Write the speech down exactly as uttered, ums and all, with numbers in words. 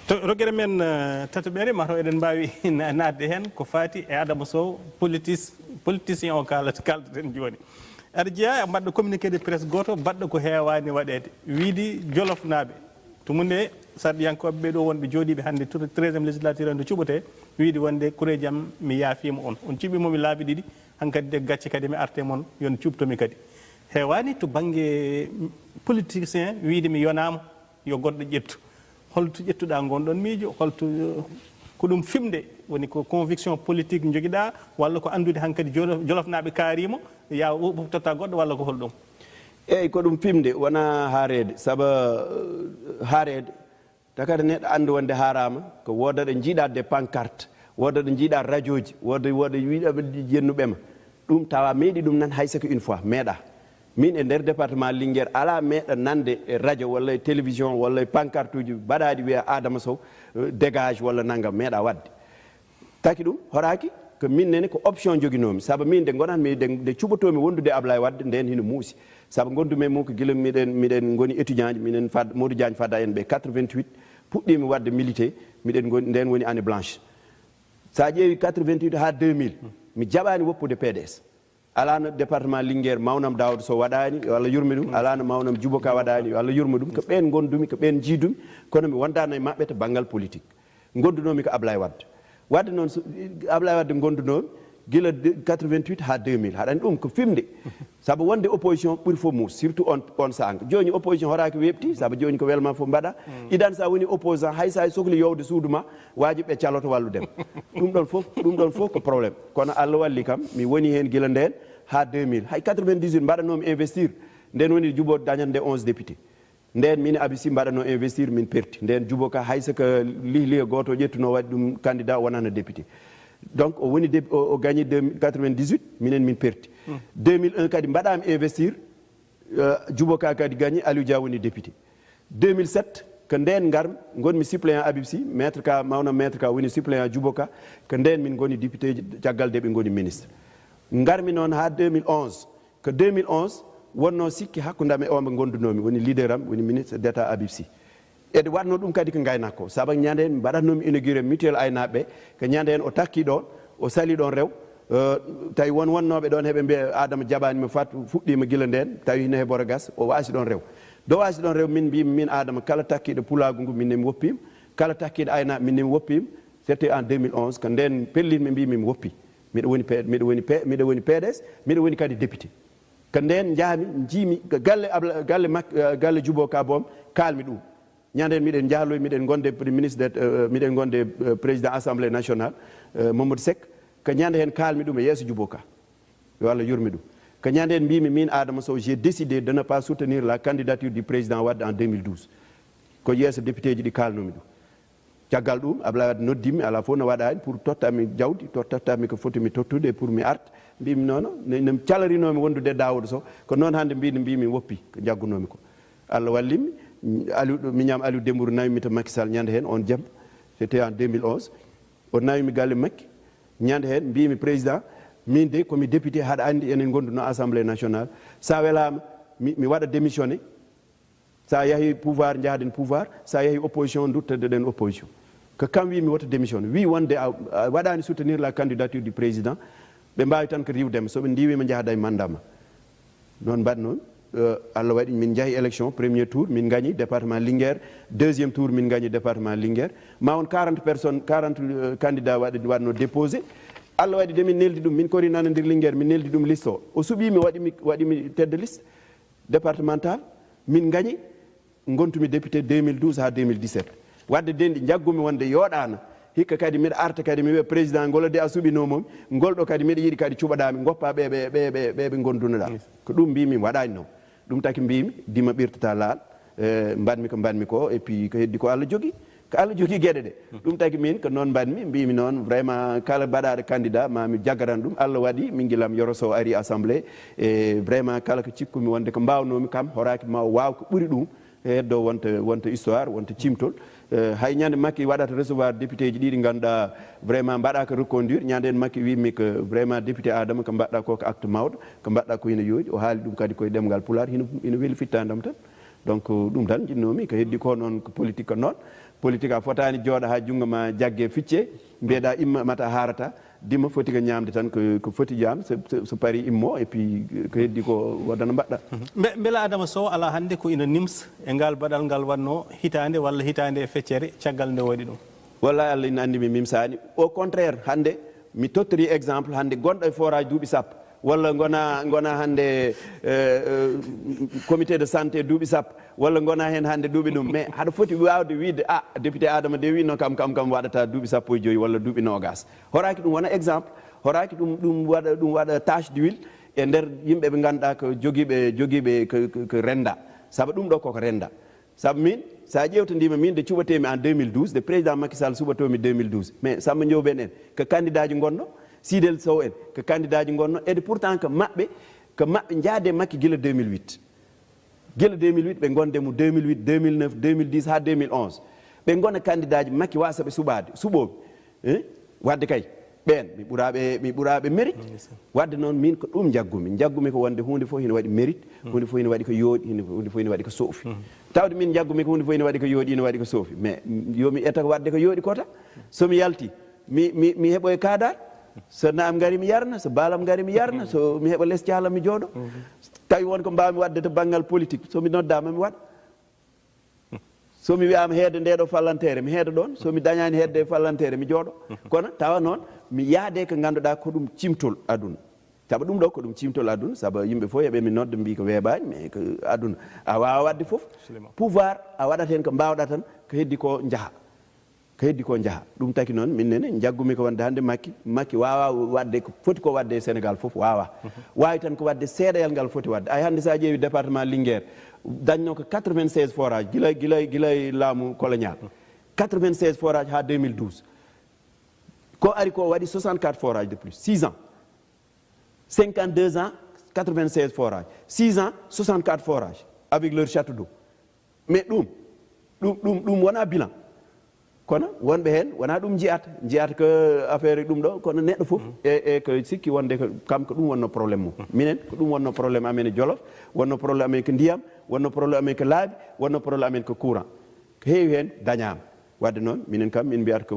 To rogere men eh, tataɓere, mataw eɗen mbaawi na- naatde heen ko faati e Adama Sow, politis- politicien o kaalata, kaaldaten jooni. Aɗa jeyaa e mbaɗɗo communiqué de presse gooto, baɗɗo ko heewaani waɗeede, wiide Jolofnaaɓe, tumude sarɗiyankooɓe ɓee ɗoo wonɓe jooɗiiɓe hannde to treizième législature en to cuɓotee, wiide wonde kureeji am mi yaafiima on. On cuɓiima mi laabi ɗiɗi, hankadi de gacce kadi mi arte mon, yon cuɓto mi kadi. Heewaani to bannge politicien wiide mi yonaama, yo goɗɗo ƴettu. Holto ƴettuɗaa ngon ɗon miijo? Holto ko ɗum fimde? Woni ko conviction politique njogiɗaa, walla ko anndude hankadi jolo- jolofnaaɓe kaariima, yaa o- o totta goɗɗo, walla ko holɗum? Eeyi, ko ɗum fimde, wonaa haareede. Saba eh, haareede, takata neɗɗo annda wonde haaraama, ko wooda ɗo njiiɗaa de pancarte, wooda ɗo njiiɗaa radioji, wooda wooda wiiɗaɓe yennuɓe ma. Ɗum tawa meeɗi ɗum nan hay saka une fois, meeɗa. Min e nder département Linguère alaa meeɗa nande e radio walla e télévision walla e pancarte uji mbaɗaaɗi wiya Adama Sow eh, dégage walla nanngam, meeɗa waɗde. Taki ɗum horaaki ko min nene ko option joginoomi, saabu min nde ngonatmi de nde cuɓotoomi wondude e Ablaye Wade nden hino muusi. Saabu ngondumi e mum ko gila miɗen miɗen ngoni étudiant ji, minen fad Modou Diagne fada en ɓe quatre-vingt-huit, puɗɗiimi waɗde milité, miɗen ngoni nden woni année blanche. So a ƴeewi quatre-vingt-huit haa deux mille, mi jaɓaani woppude P D S. Alaano département Linguère mawnam Daouda Sow waɗaani, yo Allah yurme ɗum. Alaano mawnam Djibo Ka waɗaani, yo Allah yurme ɗum. Ko ɓeen ngondumi, ko ɓeen njiidumi, kono mi wondaano e maɓɓe to banngal politique. Ngondunoomi ko Ablaye Wade. Wadde noon so- Ablaye Wade ngondunoomi gila de- quatre-vingt-huit haa deux mille. Haɗani ɗum ko fimde. Sabu wonde opposition ɓuri fof mo, surtout on on saanga. Jooni opposition horaaki weɓti, sabu jooni ko welma fof mbaɗa. Idan sa woni opposant, hay sa sohli yowde suudu ma, waajiɓe caloto wallude ma. Ɗum ɗon fof, ɗum ɗon fof ko problème. Kono Allah walli kam, mi woni heen gila ndeen haa deux mille. Hay quatre-vingt-dix-huit mbaɗanoomi investir. Nden woni Djibo dañande onze député. Nden min e Habib Sy mbaɗanoo investir, min perti. Nden Djibo Ka hay saka lihliha gooto ƴettunoo waɗi ɗum candidat wonana député. Donc o woni dé- o, o gagné de- quatre-vingt-dix-huit, minen min perti. Deux mille un kadi mbaɗaami investir, eh, Djibo Ka kadi gagné, Aliou Dia woni député. Deux mille sept, ko nden ngar ngonmi suppléant Habib Sy, maître Ka, mawnam maître Ka woni suppléant Djibo Ka, ko nden min ngoni député ji caggal de ɓe ngoni ministre. Ngarmi noon haa deux mille onze. Ko deux mille onze wonnoo sikki hakkunde am e o mo ngondunoomi, woni leader am, woni ministre d'État Habib Sy. Eɗe waɗnoo ɗum kadi ko ngaynaako o. Sabu ñande heen mbaɗatnoomi inauguré mutuelle aynaaɓe ɓe, ko ñande heen o takki ɗoon, o sali ɗoon rew. Eh, tawi won wonnooɓe ɗoon heɓe mbiya Adama jaɓaani mo fat fuɗɗiima gila ndeen, tawi hino heboro gas, o waasi ɗoon rew. Do waasi ɗoon rew, min mbiimi, min Adama, kala takkiiɗo pulaagu ngu, min ne mi woppiima, kala takkiiɗo aynaaɓe, min ne mi woppiima. C'était en deux mille onze, ko ndeen pellinmi mbiimi mi woppi. Miɗo woni P- miɗo woni P- miɗo woni P D S, miɗo woni kadi député. Ko ndeen njahmi, njiimi ko galle Abla- galle Mak- eh, galle Djibo Ka boom, kaalmi ɗum. Ñande heen miɗen njahloy, miɗen ngonde pre- ministre de- eh, miɗen ngonde eh, président assemblée nationale, eh, Mamadou Seck. Ko ñande heen kaalmi ɗum e yeeso Djibo Ka, yo Allah yurmi ɗum. Ko ñande heen mbiimi min Adama Sow, j'ai décidé de ne pas soutenir la candidature du président Wade en deux mille douze. Ko yeeso député ji ɗi kaalnoomi ɗum. Caggal ɗum Ablaye Wade noddimmi, alaa fof no waɗaani, pour tottammi jawdi, to- tottammi ko foti mi tottude pour mi arta. Mbiimi noon, no no mi calarinoomi wondude e Daouda Sow, ko noon hannde mbiimi, mbiimi woppi ko njaggunoomi ko. Allah wallimmi, Aliou ɗo- miñam Aliou Dembourou nawimi to Macky Sall ñande heen on jamma, c'était en deux mille onze. O nawimi galle Macky, ñande heen mbiimi, président, min de ko mi député, haɗa anndi enen ngondunoo assemblée nationale, sa welaama mi mi waɗa démissionné. Sa yahi pouvoir, njahden pouvoir, sa yahi opposition, duttoɗen opposition. Ko kam wi mi woto démission, wi wonde a a waɗaani soutenir la candidature du président. Ɓe mbaawi tan ko riiwde ma, so ɓe ndiiwii ma, njahda e mandat ma. Noon mbaɗ noon. Eh, Allah waɗi min njahi élection, premier tour min gañi département Linguère, deuxième tour min gañi département Linguère. Ma won quarante personnes, quarante eh, candidats waɗi waɗno déposé. Allah waɗi de min neldi ɗum, min kori nana nder Linguère, min neldi ɗum liste o. O suɓii mi, waɗi mi waɗi mi tête de liste départemental, min gañi, ngontumi député deux mille douze haa deux mille dix-sept. Wadde denɗi njaggumi wonde yooɗaana, hikka kadi miɗa arta kadi mi wiya président ngolo de a suɓinoo moom, ngol ɗo kadi miɗa yiɗi kadi cuɓaɗaa mi, ngoppa ɓe ɓe ɓe ɓe ɓe ɓe ngondunoɗaa. Ko ɗum mbiimi mi waɗaani noon. Ɗum taki mbiimi dima ɓirtata laal, eh, mbaɗmi ko mbaɗmi ko, et puis ko heddi ko Allah jogii. Ko Allah jogii geɗe ɗe. Ɗum taki min ko noon mbaɗmi, mbiimi noon vraiment kala baɗaaɗo candidat ma mi jaggaran ɗum. Allah waɗi min gilam Yoro Sow ari assemblée, e vraiment kala ko cikkumi wonde ko mbaawnoomi kam horaaki ma o waaw ko ɓuri ɗum. E heddo wonta wonta histoire, wonta cimtol. Eh, hay ñande Macky waɗata recevoir député ji ɗi ɗi ngannduɗaa vraiment mbaɗaaka reconduire. Ñande en Macky wimmi ko vraiment député Adama ko mbaɗɗa ko ko acte mawɗo, ko mbaɗɗa ko hino yooɗi. O haali ɗum kadi koye ɗemngal Pulaar, hino hino weli fittaandam tan. Donc ɗum tan jinnoomi. Ko heddi ko noon, ko politique ko noon. Politique a fotaani jooɗa haa junngo ma jagge ficce, mbiyeɗa imma mata haarata, dima foti ko ñaamde tan ko, ko foti jaam, so, so, so pari immo, et puis ko heddi ko waɗana mbaɗɗa. Mbe- mbela Adama Sow alaa hannde ko ina nims e ngal baɗal ngal waɗno hitaande walla hitaande e feccere caggal nde waɗi ɗum? Wallahi, Allah ina anndi mi mimsaani. Au contraire, hannde mi tottori exemple, hannde gonɗo e forage duuɓi sappo, walla ngona, ngona hannde eh, eh, comité de santé duuɓi sappo, walla ngona heen hannde duuɓi ɗum. Mais haɗa foti waawde wiide, ah, député Adama de wino kam, kam, kam waɗata duuɓi sappo e joyi walla duuɓi noogas. Horaaki ɗum wona exemple, horaaki ɗum, ɗum waɗa, ɗum waɗa tache d'huile e nder yimɓe ɓe ngannduɗaa ko jogiiɓe, jogiiɓe ko, ko, ko rennda. Sabu ɗum ɗo koko rennda. Sabu min, so a ƴeewtodiima min, nde cuɓatee-mi en deux mille douze, nde président Macky Sall suɓatoo-mi deux mille douze, mais Samba Ndiobène en ko candidat ji ngonno, Sidel Sow en ko candidat ji ngonno, et pourtant ko maɓɓe, ko maɓɓe njaade Macky gila deux mille huit. Gila deux mille huit ɓe ngonde mo, deux mille huit, deux mille neuf, deux mille dix haa deux mille onze. Ɓe ngona candidat ji Macky waasa ɓe suɓaade, suɓooɓe. Eh? Waɗde kay, ɓeen mi ɓuraaɓe, mi ɓuraaɓe mérite. Waɗde noon, min ko ɗum njaggumi. Njaggumi ko wonde huunde fof ina waɗi mérite, huunde fof ina waɗi ko yooɗi, huunde huunde fof ina waɗi ko soofi. Tawde min njaggumi ko huunde fof ina waɗi ko yooɗi, ina waɗi ko soofi. Mais yo mi etta ko waɗde ko yooɗi ko tan. So mi yalti, mi, mi, mi heɓoye kaadar. So naam ngari mi yarna, so baalam ngari mi yarna, so mi heɓa les caalam mi jooɗo. Tawi won ko mbaawmi waɗde to banngal politique, so mi noddaama mi waɗa. So mi wiyaama heedde ndee ɗo fallanteere, mi heeda ɗoon. So mi dañaani heedde fallanteere, mi jooɗo. Kono tawa noon, mi yaade ko ngannduɗaa ko ɗum cimtol aduna. Sabu ɗum ɗo ko ɗum cimtol aduna, sabu yimɓe fof eɓe mi nodda, mbi ko weeɓaani, mais ko aduna. A waawa waɗde fof. Pouvoir, a waɗat heen ko mbaawɗa tan, ko heddi ko njaha. Ko heddi ko njaha. Ɗum taki noon, min nene, njaggumi ko wonde hannde Makki, Makki waawa waɗde ko foti ko waɗde e Sénégal fof, waawa. Waawi tan ko waɗde seeɗayal ngal foti waɗde. Ay hannde so a ƴeewi département Linguère, dañno ko quatre-vingt-seize forage, gila, gila, gila e laamu colonial. Quatre-vingt-seize forage haa deux mille douze. Ko ari ko waɗi soixante-quatre forage de plus, six ans. Cinquante-deux ans, quatre-vingt-seize forage. Six ans, soixante-quatre forage avec leur château d'eau. Mais ɗum, ɗum, ɗum, ɗum wona bilan. Kono wonɓe heen, wona ɗum njiyata. Njiyata ko affaire ɗum ɗo, kono neɗɗo fof, e, e ko sikki wonde ko kam ko ɗum wonno problème mum. Minen, ko ɗum wonno problème amen e Jolof, wonno problème amen ko ndiyam, wonno problème amen ko laabi, wonno problème amen ko courant. Ko heewi heen dañaama. Waɗde noon, minen kam, min mbiyata ko